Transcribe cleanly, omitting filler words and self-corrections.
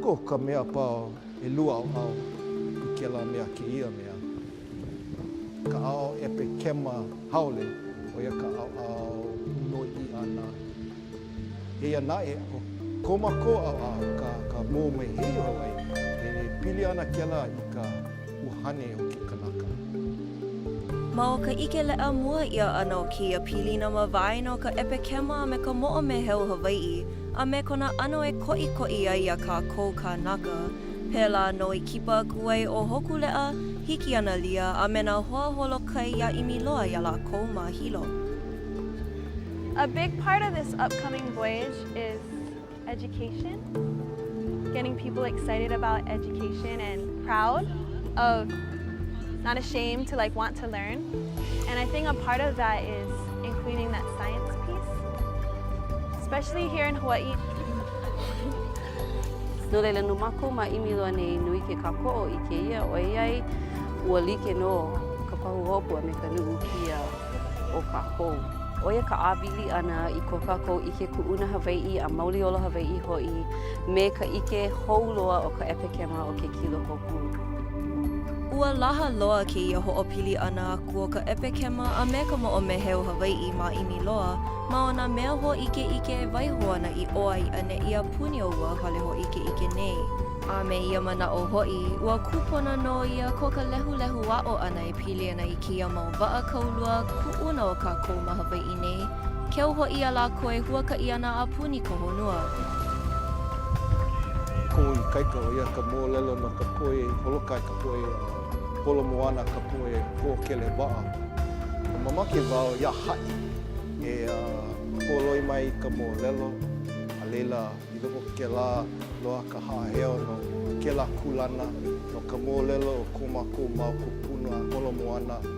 loko o ka mea pau, ʻelua ʻaoʻao i kēlā mea kēia mea. Ka ʻaoʻao ʻepekema haole, ʻo ia ka ʻaoʻao noiʻi ʻana. Eia naʻe, ʻo ko mākou ʻaoʻao, ka, ka moʻomeheu Hawaiʻi, e pili ana kēlā i ka ʻuhane o ke kanaka. Ma o ka ʻike leʻa mua ʻia ʻana o kēia pilina ma waena o ka ʻepekema a me ka moʻomeheu Hawaiʻi a me kona ʻano e koʻikoʻi ai iā kākou kānaka, pēlā nō i kipa aku ai ʻo Hōkūleʻa, Hikianalia a me nā hoa holokai iā ʻImiloa iā lākou ma Hilo. A big part of this upcoming voyage is education, getting people excited about education and proud of, not ashamed to like want to learn. And I think a part of that is including that science piece, especially here in Hawaii. No laila, no mākou ma ʻImiloa nei, nui ke kākoʻo i kēia, ʻoiai ua like nō ka pahuhopu a me ka nuʻukia o kākou. ʻO ia ka ʻāwili ʻana i ko kākou ʻike kuʻuna Hawaiʻi a mauli ola Hawaiʻi hoʻi me ka ʻike hou loa o ka ʻepekema o ke kilo hōkū. Ua laha loa kēia hoʻopili ʻana aku o ka ʻepekema a me ka moʻomeheu Hawaiʻi ma ʻImiloa ma o nā mea hōʻikeʻike e waiho ana i ʻō a i ʻaneʻi a puni o ua hale hōʻikeʻike nei. A me ia manaʻo hoʻi, ua kūpono nō ia ko ka lehulehu aʻo ʻana e pili ana i kēia mau waʻa kaulua kuʻuna o kākou ma Hawaiʻi nei, keu hoʻi iā lākou e huakaʻi ana a puni ka honua. Koʻu ikaika, ʻo ia ka moʻolelo no ka poʻe holokai, ka poʻe holo moana, ka poʻe hoʻokele waʻa. Mamake wau iā haʻi e holoi mai i ka moʻolelo, a laila, I loko o kēlā loa ka haʻaheo no kēlā kūlana, no ka moʻolelo o ko mākou mau kūpuna holo moana.